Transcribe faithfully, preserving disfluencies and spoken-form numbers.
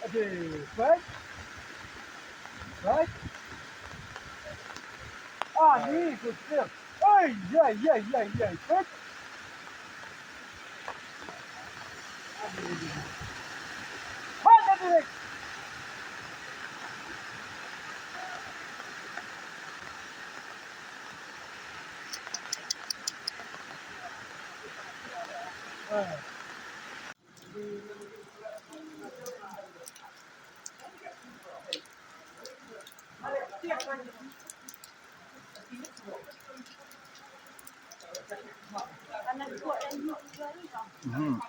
Okay, right. Right. Ah, ni, good step. Hey, yeah, yeah, yeah, yeah. Right. Right, that's it. Mhm.